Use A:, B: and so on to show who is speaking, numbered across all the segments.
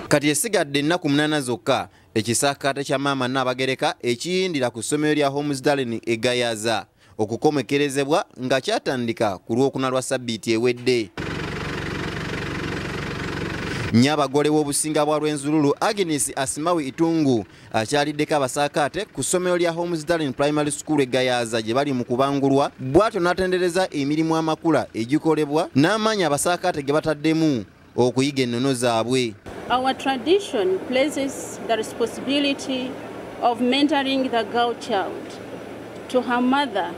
A: Kati esigadde ennaku 8 zokka ekisaakaate kya Maama Nnaabagereka ekiyindira ku ssomero lya Holmesdalen e Gayaza okukomekerezebwa nga kyatandika ku Lwokuna lwa ssabbiiti ewedde. Nnyabagole w'obusinga bwa Rwenzururu Agnes Asimawi Itungu akyaliddeko abasaakaate ku ssomero lya Holmesdalen Primary School e Gayaza gye bali mu kubangulwa, bw'atyo n'atendereza emirimu amakula egikolebwa n'amaanyi abasaakaate ge bataddemu okuyiga ennono zaabwe.
B: Our tradition places the responsibility of mentoring the girl child to her mother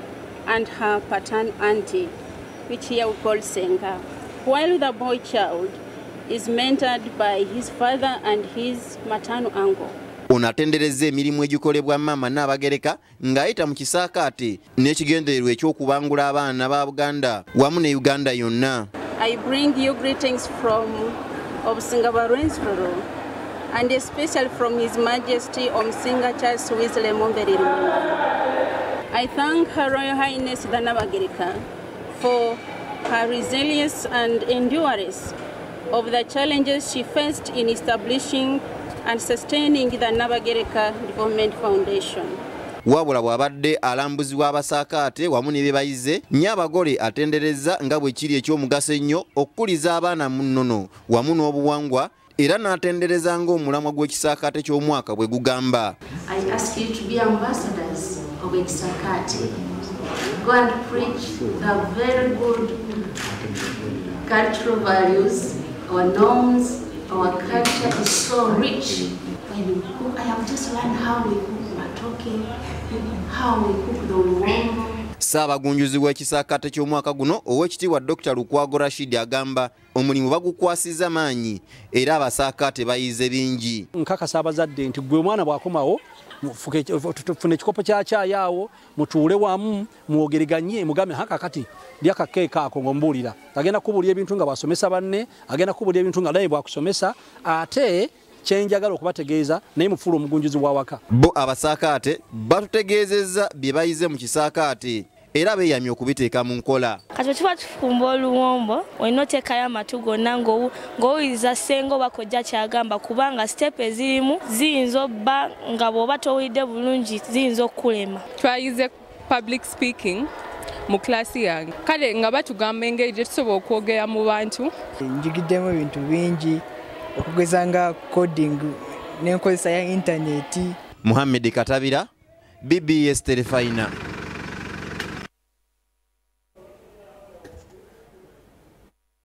B: and her paternal auntie, which here we call Senga, while the boy child is mentored by his father and his maternal uncle.
A: Ono atenderezza emirimu egikolebwa Maama Nnaabagereka ng'ayita mu kisaakaate n'ekigendererwa eky'okubangula abaana ba Buganda wamu ne Uganda yonna.
B: I bring you greetings from Obusinga bwa Rwenzururu and especially from His Majesty Omusinga Charles Wesley Mumbere Rumundu. I thank Her Royal Highness the Nnabagereka for her resilience and endurance of the challenges she faced in establishing and sustaining the Nnabagereka Development Foundation.
A: Wabula bw'abadde alambuzibwa abasaakaate wamu ne bye bayize, Nnyabagole atenderezza nga bwe kiri eky'omugaso ennyo okukuliza abaana mu nnono wamu n'obuwangwa, era n'atendereza ng'omulamwa gw'ekisaakaate ky'omwaka bwe gugamba.
C: I ask you to be ambassadors of Ekisaakaate. Go and preach the very good cultural values, our norms, our culture is so rich. When we cook, I have just learned how we cook matoke, how we cook the luwombo.
A: Ssaabagunjuzi w'ekisaakaate ky'omwaka guno Oweekitiibwa Dr. Lukwago Rashid agamba omulimu bagukwasizza maanyi era abasaakaate bayize bingi.
D: Nkakasa abazadde nti gwe omwana bw'akomawo tufune ekikopo kya caayi awo, mutuule wamu mwogeriganye, mugambe haka kati lya kakeeka ako ng'omubuulira. Agenda kubuulira ebintu nga bw'asomesa banne, agenda kubuulira ebintu nga naye bw'akusomesa, ate kyenjagala okubategeeza naye mufuule omugunjuzi w'awaka.
A: Bo abasaakaate batutegeezezza bye bayize mu kisaakaate era beeyamye okubiteeka mu nkola.
E: Kati bwe tuba tufumba oluwombo olina oteekayo amatu gonna ng'owuliriza ssenga oba kojja ky'agamba, kubanga siteepu ezirimu ziyinza obba nga bw'oba towulidde bulungi ziyinza okukulema.
F: Twayize public speaking mu klaasi yange, kale nga batugamba engeri gye tusobola okwogera mu bantu.
G: Njigiddemu ebintu bingi okugeza nga coding n'enkozesa ya intaneti.
A: Muhammed Katabira, BBS Terefayina.